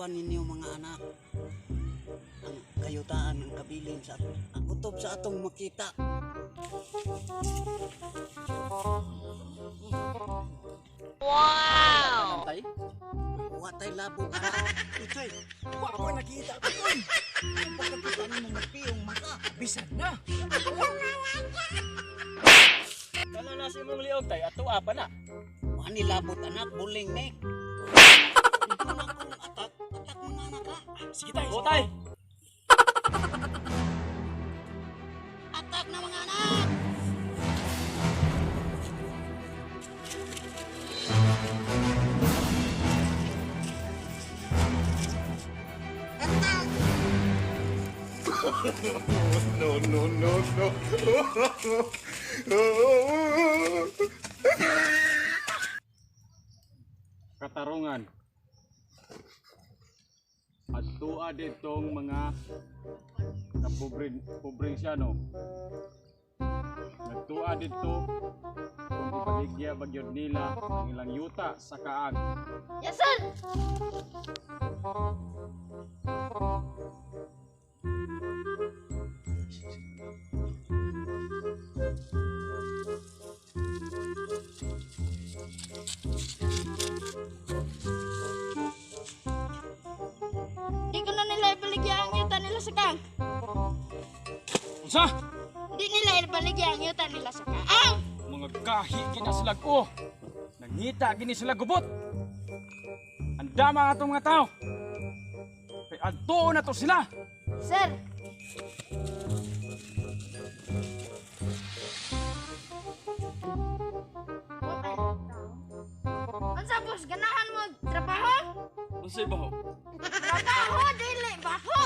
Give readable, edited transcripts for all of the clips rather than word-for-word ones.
Tan-awa ninyo, mga anak. Ang kayutaan ang kabilin sa ang utob sa atong makita. Wow! Tay? Wa tay labot, anak. Utoy, wa ko nakita ko. Uy, Ang pagkakita nimo magpiyong mata. Bisan na. Kana na si imong liog, tay, ato pa na. Wa ni labot, anak, buling ni. Kung na kung atak, atak mga anak ha. Sige tay. Go, tay. Atak na, mga anak! Atak! No, no, no, no. Katarungan. Adtua ditong mga kapobrin probinsyano. Nagtua didto kung ibaligya bagyod nila ang ilang yuta sa kaag. Yes, sir! Di ko na nila ibaligya ang yuta nila sa kang. Unsa? Di nila ibaligya ang yuta nila sa kaang. Mga gahi gina sila ko. Nangita gini sila gubot. Andama atong mga tao. Kay adtuon na to sila. Sir! Unsa, boss, ganahan mo trabaho? Unsay baho? Trabaho dili baho.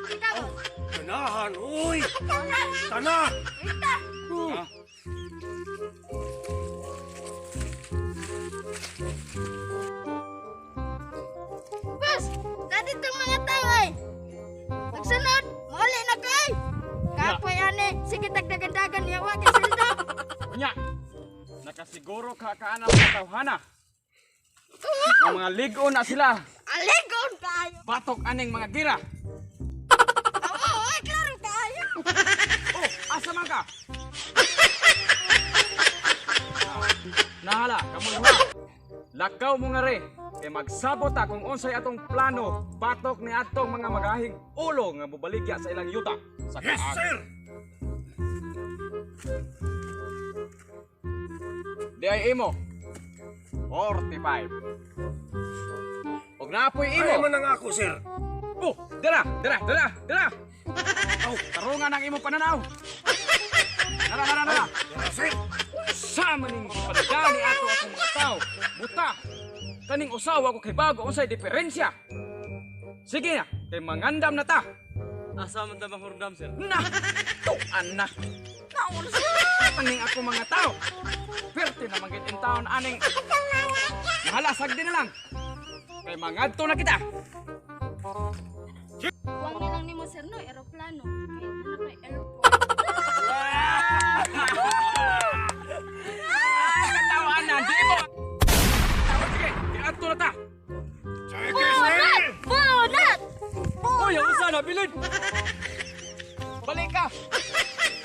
Ikaw, boss. Ganahan, uy! Tana! Ita. Ha? Boss, dati tong mga tao ay. Pagsunod, mauli na kay. Kapoy ani, sige tagdagan-dagan niya wa kay sweldo. Nya. Nakasiguro ka kaana mga tawhana. Nga mga ligo na sila. Aligon kayo. Batok aning mga gira. Oo, ay klaro kayo. Oh, asa man ka? Ah, nahala, kamo duha. Lakaw mo nga re. Kay magsabot ta kung unsay atong plano batok ni atong mga magahing ulo nga mobaligya sa ilang yuta. Sa Yes, kaag. sir! Di ay imo. 45. Og naapoy imo. Ay man ang ako, sir. Oh, dira, dira, dira, dira. Oh, tarungan ang imong pananaw. Nara, nara, nara. Dara, sir! Unsa man ning gipadani ato akong mga tao? Buta. Kaning usawa ko kay bago unsay diferensya. Sige na, kay mangandam na ta. Asa man ta mahurdam, sir? Na, tuan na. Naunsa? Aning ako mga tao. Perte na manggit in town aning. Nahala, sagdi na lang. Kay mangadto na kita. Huwag na lang nimo sir no, eroplano. Kay ano kay airport. Katawaan na, di mo. Sige, diadto na ta. Sige, sir! Bunat! Uy, ang usa na bilid. Balik ka,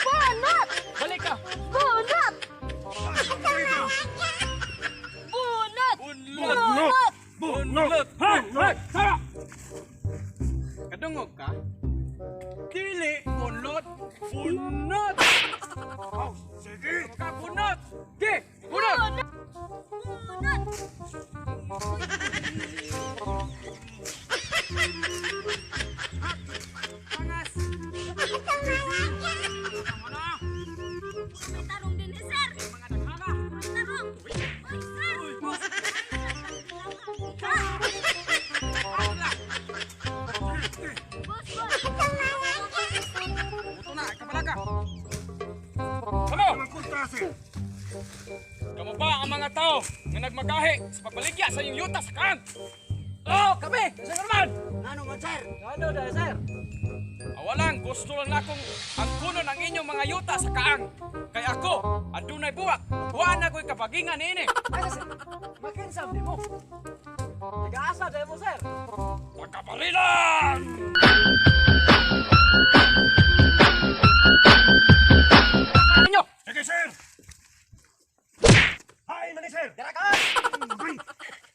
Bunat! Balik ka. Bunat! Bunat! Bunot! Bunot! Ha! Ha! Tara! Kadungog ka? Dili bunot! Bunot! Oh, sige! Ka bunot! Di! Bunot! Bunat! Pangas! Tama na! May tarong din eh, sir! Mga daghana! May tarong! Uy, sir! Boss! Ha? Ano na? Boss, boss! Ito na! Kapalaga! Kamo! Magkunta, sir! Kamo ba ang mga tao nga nagmagahi sa pagbaligya sa inyong yuta sa kaan? Oh, kami! Sa naman! Ngano man, sir? Ano da, sir? Awalang gusto lang nakong ang kunon ang inyong mga yuta sa kaang. Kay ako, adunay buwak, wa na ko'y kapagingan niini. Ay, sir. Makinsam di mo. Nag-aasa dahil mo, sir. Pagkabarilan! Ninyo! Sige, sir! Hain na ni sir! Dara ka! Ay!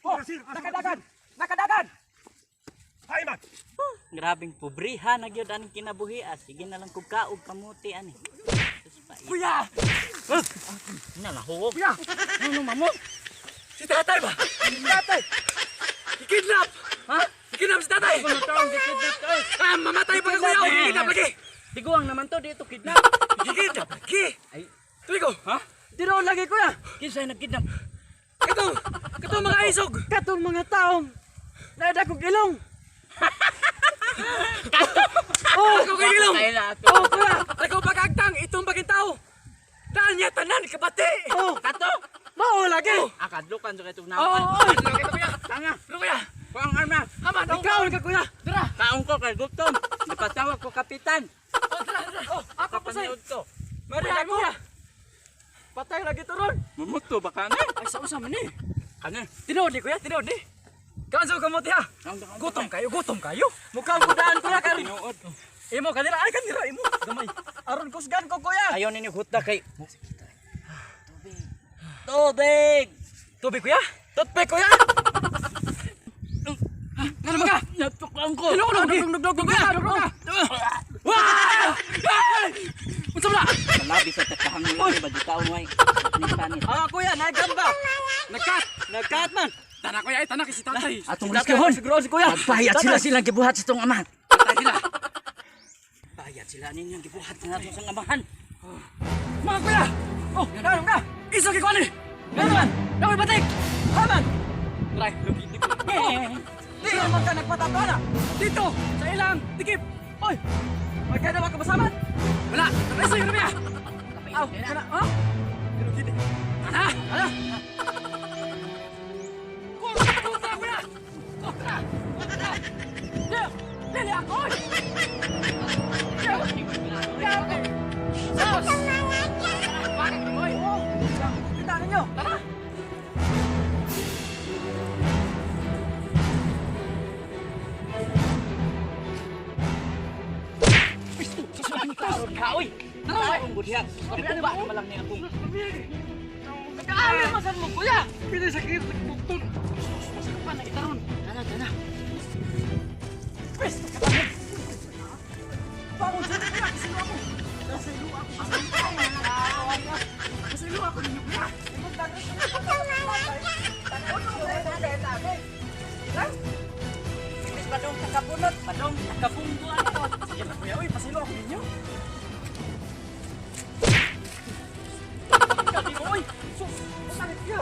Oh, Sir, asa man? nakadagan! Nakadagan! Hain man! Grabing pobriha na gyud aning kinabuhi ah. Sige na lang kog kaog kamuti ani. Kuya! Na lahuog. Kuya! Ano mamo? Si tatay ba? Si tatay! Ikidnap! Ha? Ikidnap si tatay! Ah, mamatay pa ka kuya! Oh, Ikidnap lagi! Tiguang naman to dito kidnap. Ikidnap lagi! Ay. Tuloy ko! Ha? Dino lagi kuya! Kinsay nagkidnap? Katong! Katong mga isog! Katong mga taong! Naadakog ilong! Oh, akong ilong! Oh, kuya! Ako pagagtang, itong baging tao! Daan niya tanan, kabati! Oh, Kato. mao lagi! Akadlukan sa katong Oo, naman. oh, oh! Tanga. Ano kuya? Kuang arma. Haman, ikaw ka kuya! Dara! Kaon ko kay gutom. Gipatawag ko kapitan. Oh, dara, dara! Oh, ako pa sa'yo! Kapanood ko. Mari ako! Patay lagi to ron! Mumuto ba ka na? Ay, sa usa man eh! Kanya. Tinuod ni kuya, tinuod ni! Kaon sa kamote ha! Gutom kayo, gutom kayo! Mukha ko daan kuya karon. Tinuod. Imo kanira, ay kanira imo. Gamay. Aron kusgan ko kuya. Ayaw ninyo hutda kay. Tubig. Tubig kuya? Tubig kuya. Ngano ka? Natukang ko. Dugdug dugdug dugdug kuya. Wah! Unsa man na? Malabi sa takahang nila ba di taon way. Ni panit. Ah, kuya, nagamba. Nagkat, nagkat man. Tana kuya, ay tana kay si tatay. Atong Tatay, riskihon. Siguro si kuya. Magbayad sila silang gibuhat sa tong amahan. Tatay sila. Bayad sila ninyong gibuhat na nato sa amahan. Mga kuya. Oh, ngano ka? Iso kay kuan ni. Ngano man? Daway batik. Haman. Try, lugi di ko. Di naman ka nagpatato na. Dito sa ilang dikip. Oy. Magkano ba kabasaman? Wala. Iso yun kuya. Aw, kana, ha? Lugi di. Tana. Ala. Kontra kuya. Kontra. Di, dili ako. oy. Sos! Oy, oh, kita ninyo. Tara. Kaoy. Tara, budhiya. Ba naman lang ni akong. Nag-aaway man mo kuya. Pili sakit bukton. Masakpan na itaron. Tana, tana. Pwes, katanong. Bangon sa kuya, kasilo ako. Kasilo ako. Kasilo ako ninyo kuya. Ibis badong takabunot, badong takabunggo ato. Sige na kuya, uy, pasilo ako ninyo. Kami mo, uy. Sus, masakit kuya.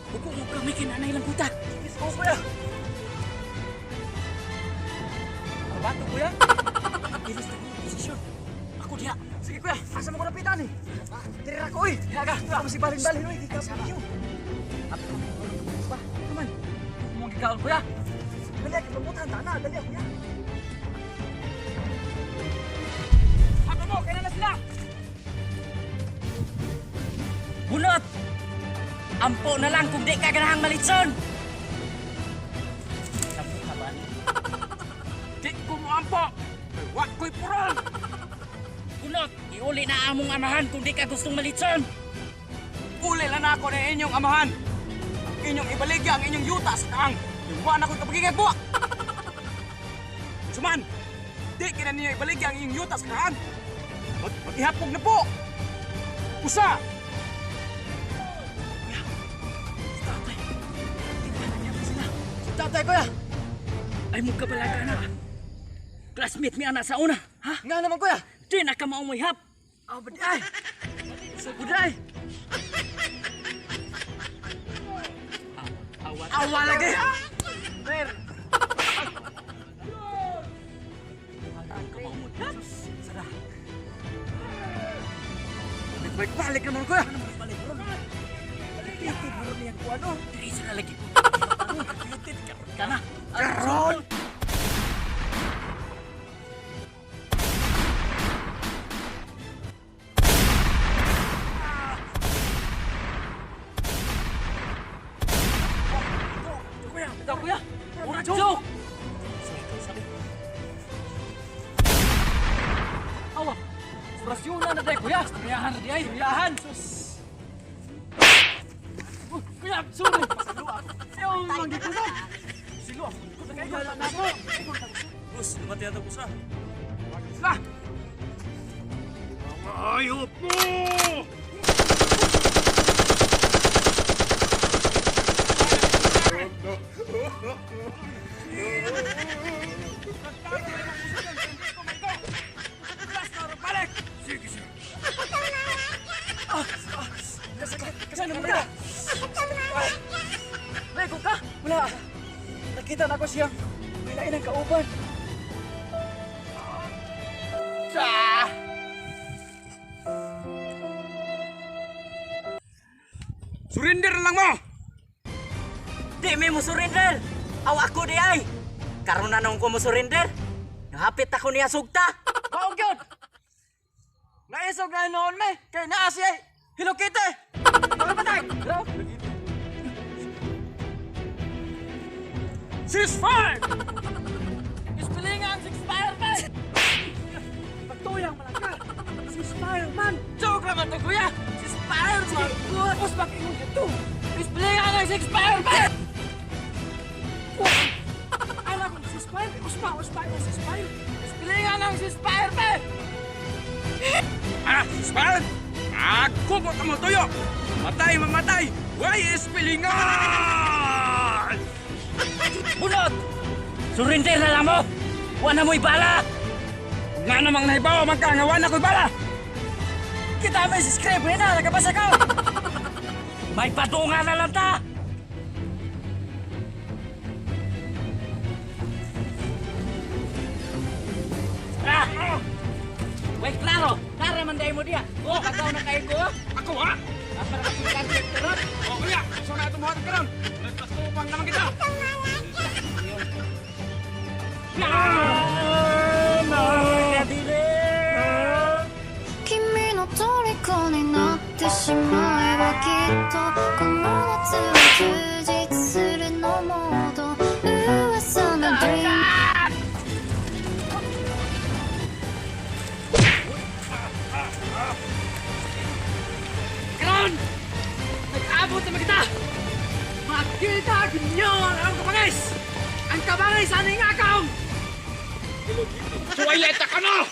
Buko mo kami kinanay lang kuta. Kiss ko kuya. Bato kuya. Ilis na kong posisyon. Ako diha. Sige kuya, asa mo ko napitan eh. Tirira ko uy. Hilaga, ako si balin-balin uy, di ka sa iyo. Ba, naman. Mong gikaon kuya. Dali ako pamutahan ta na, dali ako kuya. Ako mo, kailan na sila? Bunot! Ampo na lang kung di ka ganahang malitson! Sampo ka ba ni? Di ko mo ampo. Wa ko'y purol. Bunot! Iuli na among amahan kung di ka gustong malitson! Uli lang na ako na inyong amahan. Ang inyong ibaligya ang inyong yuta sa kaang. Wa na ko'y kapagingag buwak. Suman, di kina ninyo ibaligya ang inyong yuta sa kaang. Mag Maghihapog na po. Usa! Tatay kuya. Ay mo kabalaga na! Classmate mi anak sa una! Ha? Nga naman kuya. Di na ka maumuyhap! Ah, buday. Sa buday. Awa. Awa lagi. Sir, Sara. Balik-balik naman kuya. Balik ron. Repeated mo ron niyang kuwan oh. Diri sila lagi ko. Repeated karon. Tana! Karon. Selebrasyon na na kuya. Storyahan na di ay, storyahan. Sus. Oh, kuya, sorry. Pasalo ako. Siya ang manggikusan. Silo ako. Wala na ako. Boss, lumati ato ko sa. Sila! Mga hayop mo! Sige, sir. Kasi naman ka? Lego ka? Wala. Nakita na ko siya. May lain ang kauban. Surrender na lang mo! Di mi mo surrender. Aw ako di ay. Karon na nung ko mo surrender. Nahapit ako niya sugta. Maong gyud. Naisog na noon me. Kay naa siya. Hello Kitty. Mga patay. Hello. Ceasefire! Ispilinga ang six fire man. Pagtuyang malaka. Six fire man. Joke naman to kuya. Six fire man. Good. Usbak ingon dito. Ispilinga ang six fire man. Ala kong six fire. Uspa uspa ang six fire. Ispilinga ang six fire man. Ah, ceasefire! Ako mo mo tuyo! Matay, mamatay! Why is pilingan? Bunot! Surrender na lang mo! Wa na mo'y bala! Nga namang nahibaw, magkangawan ako'y bala! Kita may subscribe na nakabasa ka. May patungan na lang ta! Ah! Wait, klaro! Tara man dahil mo diya! Oh, kagaw na kayo ko! Ako ha? Apa na akong gadget karon? O kuya, so na itong buhatin karon. Nagpastupang naman kita. 君の虜になってしまえばきっとこの夏は充実するのもっと噂の dream. Karon! Nag-abot naman kita! Makita ninyo ang akong kabangis! Ang kabangis aning akaw! Suway ka na!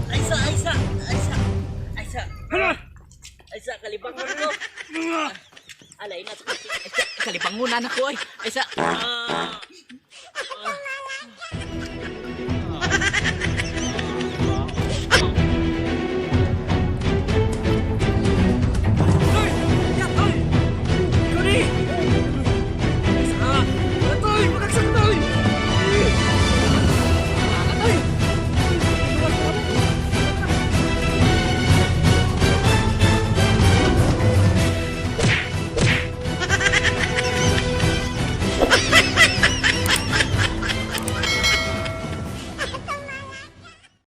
Aysa, aysa, aysa, aysa. Aysa, kalibangon ko. Alay na, aysa, kalibangon na ko ay. Aysa. Ah.